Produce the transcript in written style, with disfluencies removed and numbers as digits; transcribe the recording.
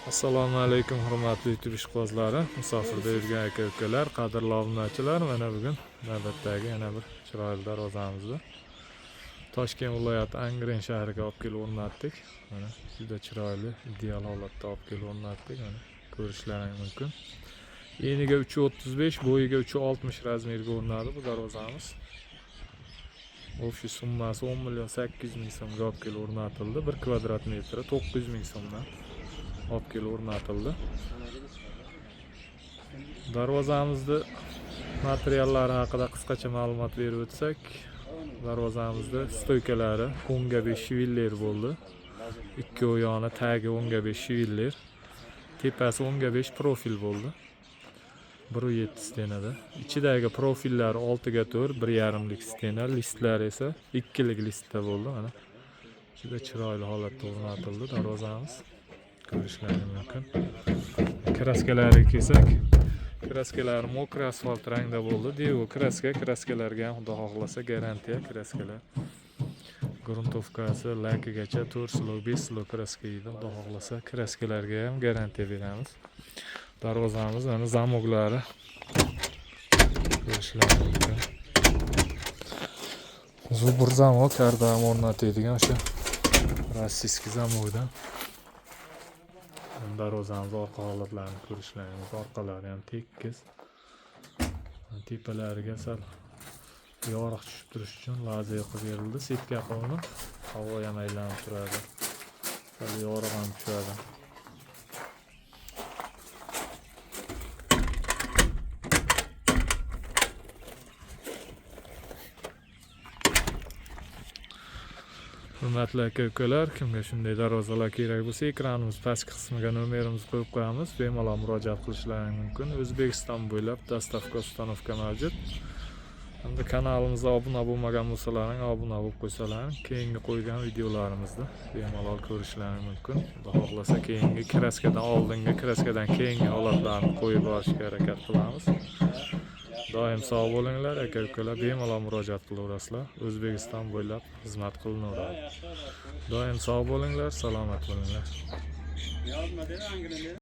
Assalomu alaykum, hurmatli YouTube ishqibozlari, musofirda yurgan aka ukalar, qadrli obunachilar. Mana bugun navbatdagi yana bir chiroyli darvozamizni Toshkent viloyati Angren shahriga olib kelib o'rnatdik. Mana juda chiroyli, ideal holatda olib kelib o'rnatdik. Mana ko'rishlaring mumkin. Eniga 3.35, bo'yiga 3.60 razmerga o'rnadi bu darvozamiz. Общий summasi 10 million 800 ming so'mga olib kelib o'rnatildi. 1 kvadrat metri 900 ming so'mdan olib kelib o'rnatildi. Darvozamizni materiallari haqida qisqacha ma'lumot berib o'tsak, darvozamizni стойка lari 10 ga 5 швеллер bo'ldi. Ikki yoni tagi 10 ga 5 швеллер. Tepasi 10 ga 5 profil bo'ldi. 1.7 стена da. Ichidagi profillari 6 ga 4, 1.5lik стена, listlar esa 2lik listda bo'ldi. Mana juda chiroyli holatda o'rnatildi darvozamiz. Ko'rishlaring mumkin. Краска lariga kelsak, краска lari мокрый asfalt rangda bo'ldi. Devo краска, краска larga ham xudo xohlasa garantiya краска lar. Грунтовка si lakigacha 4 слой, 5 слой краска yeydi. Xudo xohlasa краска larga ham garantiya beramiz. Darvozamiz mana замок lari ko'rishlaring mumkin. Zubr замок har doim o'rnatadigan o'sha российский замок dan. Darvozamiz orqa holatlarini ko'rishlaringiz, orqalari ham tekis. Tepalariga sal yorug' tushib turishi uchun lazer qilib berildi. Сетка qilinib, havo ham aylanib turadi. Sal yorug' ham tushadi. Hurmatli aka ukalar, kimga shunday darvozalar kerak bo'lsa, ekranimiz pastki qismiga nomerimizni qo'yib qo'yamiz. Bemalol murojaat qilishlaring mumkin. O'zbekiston bo'ylab доставка, установка mavjud. Hamda kanalimizga obuna bo'lmagan bo'lsalaring, obuna bo'lib qo'ysalaring, keyingi qo'ygan videolarimizni bemalol ko'rishlaring mumkin. Xudo xohlasa keyingi краска dan oldingi, краска dan keyingi holatlarni qo'yib borishga harakat qilamiz. Doim sog' bo'linglar, aka ukalar, bemalol murojaat qilaverasizlar. O'zbekiston bo'ylab xizmat qilinaveradi. Doim sog' bo'linglar, salomat bo'linglar. Yozma dedi, Angren dedi.